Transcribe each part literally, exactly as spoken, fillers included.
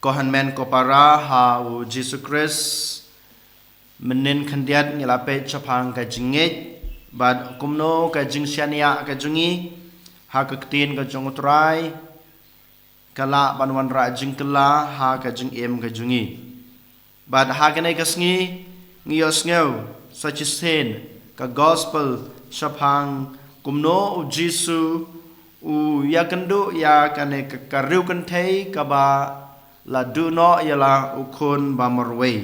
Ko hynmen ko para ha u Jisu Khrist, mynnin khyndiat ngi la peit shaphang ka jingngeit bad kumno ka jingshaniah ka jong ngi ha ka ktien ka jong u Trai ka lah ban wanrah jingkylla ha ka jingim ka jong ngi. Bad ha kane ka sngi ngi ïohsngew sa shisien ka gospel shaphang kumno u Jisu u ïakynduh ïa kane ka, ka riewkynthei kaba la duh noh ïa la u khun ba marwei.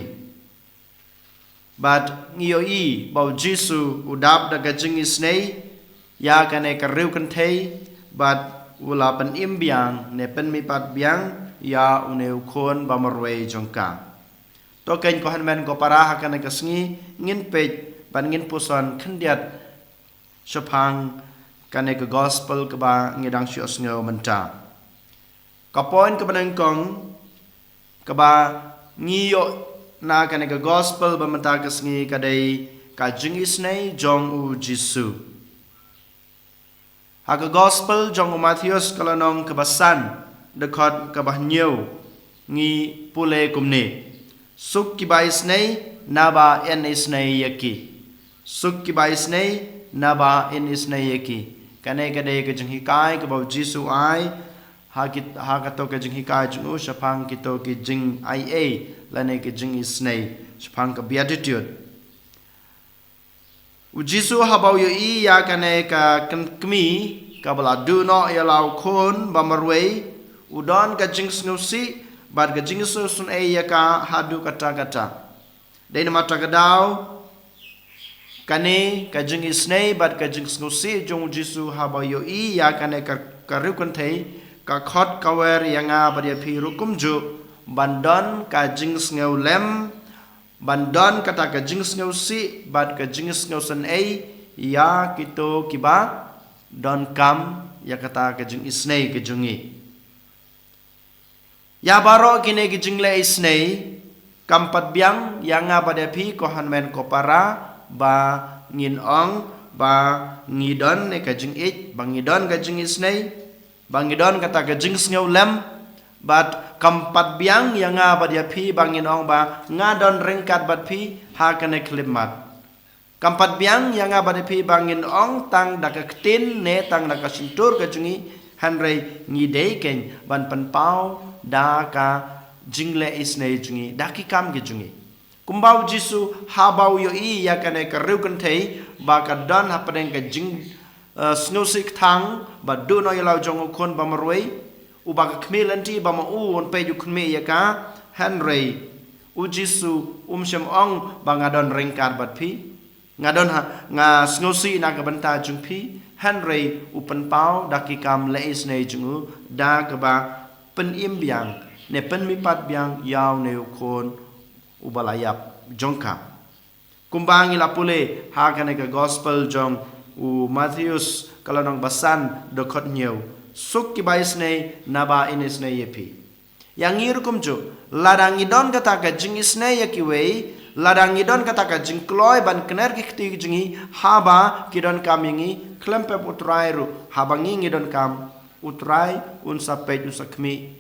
Bad ngi ïohi ba u Jisu u dap da ka jingisynei ïa kane ka riewkynthei bad u la pynim biang ne pynmihpat biang ïa une u khun ba marwei jong ka. To kein ko hynmen ko para, ha kane ka sngi ngin peit bad ngin puson khyndiat shaphang kane ka gospel kaba ngi dang shu ïohsngew mynta. Ka point kaba nyngkong kaba ngi ïoh na kane ka gospel ba mynta ka sngi ka dei ka jingisynei jong u Jisu. Ha ka gospel jong u Mathaios ka lynnong kaba san, dkhot kaba hynñiew, ngi pule kumne: Suk kiba isynei, naba yn isynei ïa ki. Suk kiba isynei, naba yn isynei ïa ki. Kane ka dei ka jinghikai kaba u Jisu u ai ha ki, ha kato ka jinghikai jong u shaphang kito ki jingaiei lane ki jingisynei, shaphang ka beatitude. U Jisu haba u ïohi ïa kane ka kyn-, kmie kaba la duh noh ïa la u khun ba marwei, u don ka jingsngewsih bad ka jingsngewsynei ïa ka haduh katta katta. Dei namar kata ka daw, kane ka jingisynei bad ka jingsngewsih jong u Jisu haba u ïohi ïa kane ka, ka riewkynthei, ka khot ka wer ïa nga bad ïa phi ruh kumjuh ban don ka jingsngewlem, ban don kata ka jingsngewsih bad ka jingsngewsynei ïa kito kiba donkam ïa kata ka jingisynei ka jong ngi. Ïa baroh kine ki jingleh isynei kam pat biang ïa nga bad ïa phi ko hynmen ko para ba ngin ong ba ngi don ne ka jingïeit, ba ngi don ka jingisynei, ba ngi don kata ka jingsngewlem, bad kam pat biang ïa nga bad ïa phi ba ngin ong ba nga don ryngkat bad phi ha kane ka khyllipmat. Kam pat biang ïa nga bad ïa phi ba ngin ong tang da ka ktien ne tang da ka shyntur ka jong ngi, hynrei ngi dei kein ban pynpaw da ka jingleh isynei jong ngi, da ki kam ki jong ngi. Kumba u Jisu haba u ïohi ïa kane ka riewkynthei ba ka don hapdeng ka jing, eh, sngewsih kthang ba duh noh ïa la u jong u khun ba marwei, uba ka kmie lynti ba ma u un peit u khmih ïa ka, hynrei u Jisu um shym ong ba nga don ryngkat bad phi. Nga don ha, nga sngewsih na ka bynta jong phi, hynrei u pynpaw da ki kam leh isynei jong u da kaba pynim biang ne pynmihpat biang ïa une u khun uba la ïap jong ka. Kumba ngi la pule ha kane ka gospel jong u Mathaios ka lynnong ba san dkhot hynñiew: Suk kiba isynei, naba yn isynei ïa phi. Ïa ngi ruh kumjuh, lada ngi don kata ka jingisynei ïa kiwei, lada ngi don kata ka jingkloi ban kner ki kti ki jong ngi haba ki donkam ïa ngi, khlem pep u Trai ruh haba ngi ngi donkam, u Trai un sa peit, un sa khmih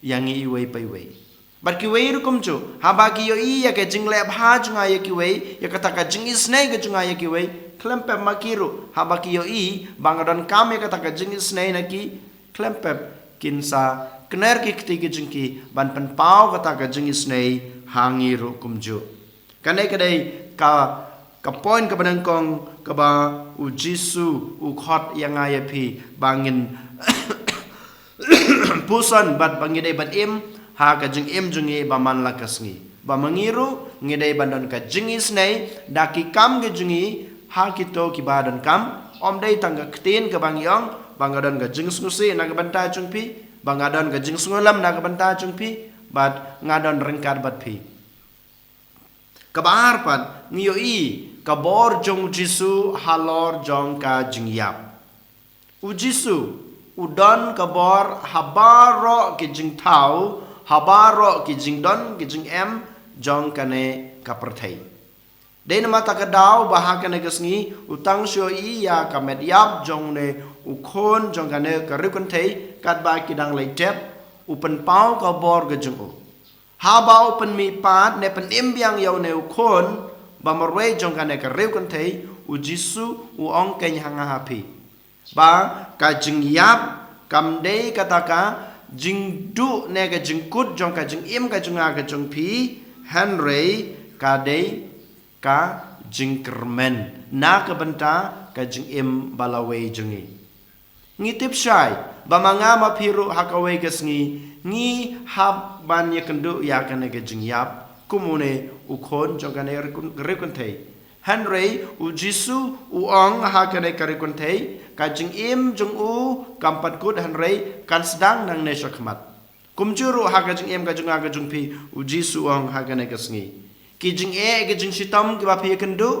ïa ngi iwei pa iwei. Bad kiwei ruh kumjuh, haba ki ïohi ïa ka jingleh bha jong nga ïa kiwei, ïa kata ka jingisynei ka jong nga ïa kiwei, khlem pep ma ki ruh haba ki ïohi ba nga donkam ïa kata ka jingisynei na ki, khlem pep kin sa kner ki kti ki jong ki ban pynpaw kata ka jingisynei ha ngi ruh kumjuh. Kane ka dei ka, ka point kaba nyngkong kaba u Jisu u khot ïa nga ïa phi ba ngin puson bad ba ngi dei ban im ha ka jingim jong ngi ba man la ka sngi. Ba ma ngi ruh ngi dei ban don ka jingisynei da ki kam ki jong ngi ha kito kiba donkam. Ym dei tang ka ktien kaba ngi ong ba nga don ka jingsngewsih na ka bynta jong phi, ba nga don ka jingsngewlem na ka bynta jong phi, bad nga don ryngkat bad phi. Kaba ar pat, ngi ïohi ka bor jong u Jisu halor jong ka jingïap. U Jisu u don ka bor ha baroh ki jingthaw, ha baroh ki jingdon ki jingem jong kane ka pyrthei. Dei namar kata ka daw ba ha kane ka sngi u tang shu ïohi ïa ka met ïap jong une u khun jong kane ka riewkynthei katba ki dang leit tep, u pynpaw ka bor ka jong u. Haba u pynmihpat ne pynim biang ïa une u khun ba marwei jong kane ka riewkynthei, u Jisu u ong kein ha nga ha phi ba ka jingïap kam dei kata ka jingduh ne ka jingkut jong ka jingim ka jong nga ka jong phi, hynrei ka dei ka jingkyrmen na ka bynta ka jingim ba lawei jong ngi. Ngi tip shai ba ma nga ma phi ruh ha kawei ka sngi ngi hap ban ïakynduh ïa kane ka jingïap kum une u khun jong kane ka riewkynthei. Hynrei u Jisu u ong ha kane ka riewkynthei, ka jingim jong u kam pat kut hynrei kan sdang nangne shakhmat. Kumjuh ruh ha ka jingim ka jong nga ka jong phi, u Jisu u ong ha kane ka sngi, ki jingeh ki jingshitom kiba phi ïakynduh,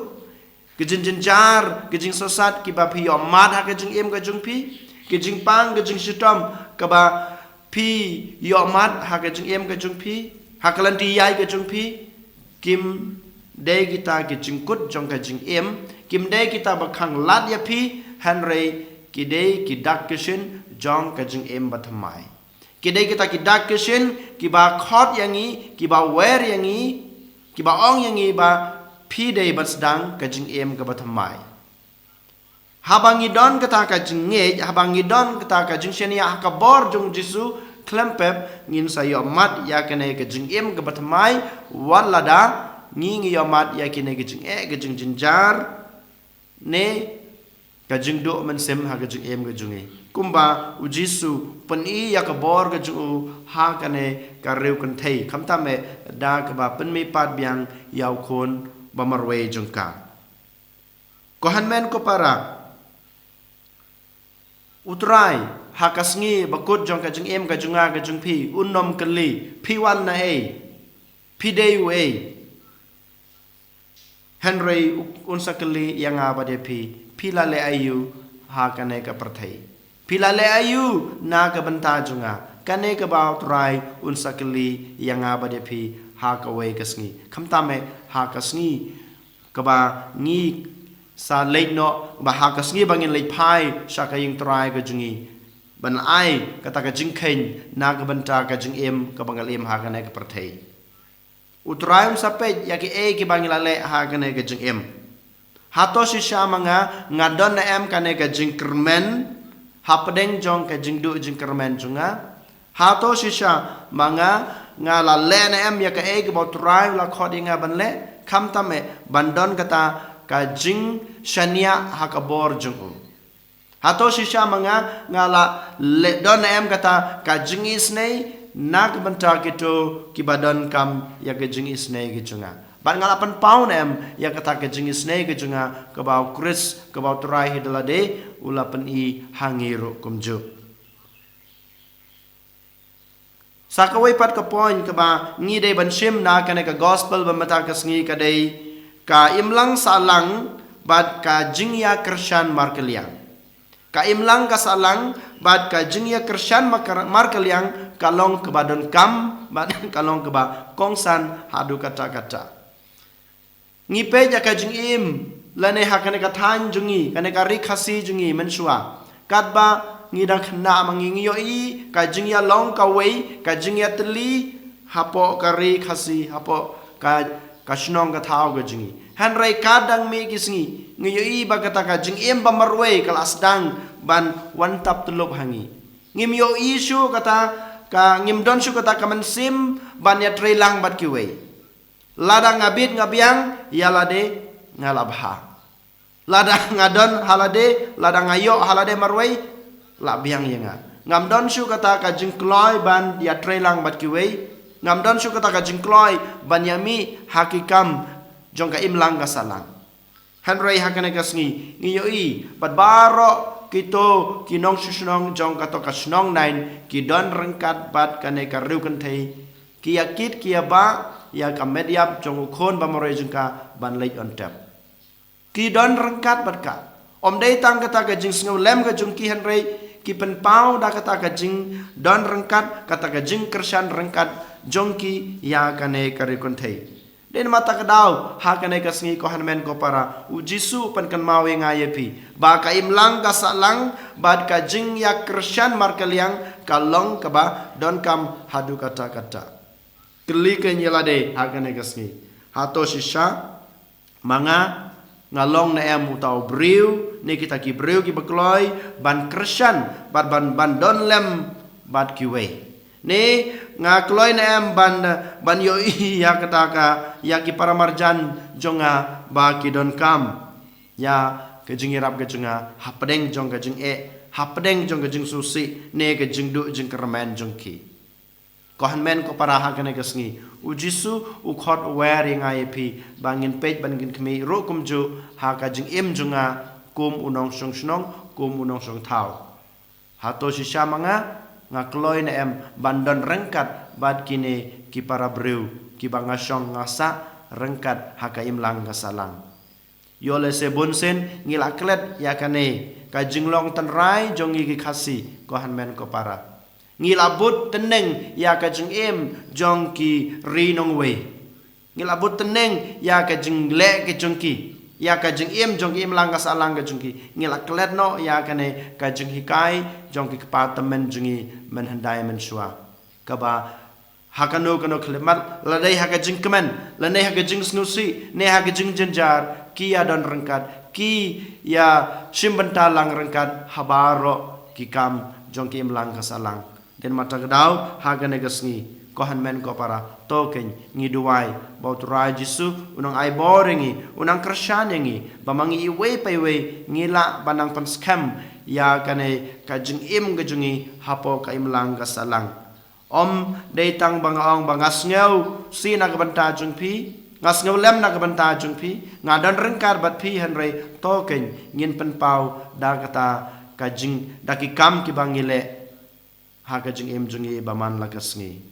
ki jingjynjar ki jingsangsot kiba phi ïohmad ha ka jingim ka jong phi, ki jingpang ki jingshitom kiba phi ïohmad ha ka jingim ka jong phi, ha ka lynti ïaid ka jong phi, kim dei kita ki jingkut jong ka jingim, kim dei kita ba khanglad ïa phi, hynrei ki dei ki dak ki shin jong ka jingim ba thymmai. Ki dei kita ki dak ki shin kiba khot ïa ngi, kiba wer ïa ngi, kiba ong ïa ngi ba phi dei ban sdang ka jingim kaba thymmai. Haba ngi don kata ka jingngeit, haba ngi don kata ka jingshaniah ha ka bor jong u Jisu, khlem pep ngin sa ïohmad ïa kane ka jingim kaba thymmai, wat lada ngi ngi ïohmad ïa kine ka jingeh ka jingjynjar ne ka jingduh mynsiem ha ka jingim ka jong ngi. Kumba u Jisu u pyni ïa ka bor ka jong u ha kane ka riewkynthei, khamtam eh da kaba pynmihpat biang ïa u khun ba marwei jong ka. Ko hynmen ko para, u Trai ha ka sngi ba kut jong ka jingim ka jong nga ka jong phi un ym kylli phi wan na ei, phi dei uei. Hynrei un sa kylli ïa nga bad ïa phi, phi la leh aïu ha kane ka pyrthei? Phi la leh aïu na ka bynta jong nga? Kane kaba u Trai un sa kylli ïa nga bad ïa phi ha kawei ka sngi. Khamtam eh ha ka sngi kaba ngi sa leit noh, ba ha ka sngi ba ngin leit phai sha ka ïing Trai ka jong ngi ban ai kata ka jingkheiñ na ka bynta ka jingim kaba ngi la im ha kane ka pyrthei. U Trai un sa peit ïa kiei kiba ngi la leh ha kane ka jingim. Hato shisha ma nga nga don ne em kane ka jingkyrmen hapdeng jong ka jingduh jingkyrmen jong nga? Hato shisha ma nga nga la leh ne em ïa kaei kaba u Trai u la khot ïa nga ban leh? Khamtam eh ban don kata ka jingshaniah ha ka bor jong u. Hato shisha ma nga nga la leh, don ne em kata ka jingisynei na ka bynta kito kiba donkam ïa ka jingisynei ka jong nga? Bad nga la pynpaw ne em ïa kata ka jingisynei ka jong nga kaba u Khrist, kaba u Trai hi da lade u la pyni ha ngi ruh kumjuh? Sa kawei pat ka point kaba ngi dei ban shim na kane ka gospel ba mynta ka sngi ka dei ka imlang sahlang bad ka jingïakyrshan markylliang. Ka imlang ka sahlang bad ka jingïakyrshan markylliang ka long kaba donkam bad ka long kaba kongsan haduh katta katta. Ngi peit ïa ka jingim lane ha kane ka thaiñ jong ngi, kane ka ri Khasi jong ngi mynshuwa, katba ngi dang khynnah ma ngi, ngi ïohi ka jingïalong kawei, ka jingïatylli hapoh ka ri Khasi, hapoh ka, ka shnong ka thaw ka jong ngi. Hynrei katba dang mih ki sngi ngi ïohi ba kata ka jingim ba marwei ka la sdang ban wan tap tyllup ha ngi. Ngim ïohi shuh kata ka, ngim don shuh kata ka mynsiem ban ïatreilang bad kiwei. Lada nga bit nga biang ïa lade, nga la bha. Lada nga don ha lade, lada nga ïoh ha lade marwei, la biang ïa nga. Ngam don shuh kata ka jingkloi ban ïatreilang bad kiwei. Ngam don shuh kata ka jingkloi ban ïamih ha ki kam jong ka imlang ka sahlang. Hynrei ha kane ka sngi ngi ïohi bad baroh kito ki nongshong shnong jong kato ka shnong Nain ki don ryngkat bad kane ka riewkynthei, ki ïakit ki ïabah ïa ka met ïap jong u khun ba marwei jong ka ban leit on tep. Ki don ryngkat bad ka. Ym dei tang kata ka jingsngewlem ka jong ki, hynrei ki pynpaw da kata ka jingdon ryngkat, kata ka jingkyrshan ryngkat jong ki ïa kane ka riewkynthei. Dei namar kata ka daw ha kane ka sngi ko hynmen ko para, u Jisu u pynkynmaw ïa nga ïa phi ba ka imlang ka sahlang bad ka jingïakyrshan markylliang ka long kaba donkam haduh katta katta. Kylli keiñ ïa lade ha kane ka sngi. Hato shisha ma nga, nga long ne em uta u briew, ne kita ki briew kiba kloi ban kyrshan bad ban, ban don lem bad kiwei? Ne nga kloi ne em ban, ban ïohi ïa kata ka, ïa ki paramarjan jong nga ba ki donkam ïa ka jingïarap ka jong nga hapdeng jong ka jingeh, hapdeng jong ka jingsngewsih ne ka jingduh jingkyrmen jong ki? Ko hynmen ko para, ha kane ka sngi u Jisu u khot u wer ïa nga ïa phi ba ngin peit, ba ngin khmih ruh kumjuh ha ka jingim jong nga kum u nongshong shnong, kum u nongshong thaw. Hato shisha ma nga, nga kloi ne em ban don ryngkat bad kine ki para briew kiba nga shong nga sah ryngkat ha ka imlang ka sahlang? Ïoh lehse bunsien ngi la klet ïa kane ka jinglong tynrai jong ngi ki Khasi, ko hynmen ko para. Ngi la bud tneng ïa ka jingim jong ki ri nongwei. Ngi la bud tneng ïa ka jingleh ka jong ki, ïa ka jingim jong ki imlang ka sahlang ka jong ki. Ngi la klet noh ïa kane ka jinghikai jong ki kpa tymmen jong ngi mynhyndai mynshuwa, kaba ha kano kano ka khyllipmat, lane ha ka jingkmen, lane ha ka jingsngewsih, ne ha ka jingjynjar, ki ïa don ryngkat, ki ïa shim bynta lang ryngkat ha baroh ki kam jong ki imlang ka sahlang. Dei namar kata ka daw, ha kane ka sngi, ko hynmen ko para, to keiñ ngi duwai ba u Trai Jisu un nang ai bor ïa ngi, un nang kyrshan ïa ngi, ba ma ngi iwei pa iwei ngi lah ban nang pynskhem ïa kane ka jingim ka jong ngi hapoh ka imlang ka sahlang. Ym dei tang ba nga ong ba nga sngewsih na ka bynta jong phi, nga sngewlem na ka bynta jong phi, nga don ryngkat bad phi, hynrei to keiñ ngin pynpaw da kata ka jing, da ki kam kiba ngi leh ha ka jingim jong ngi ba man la ka sngi.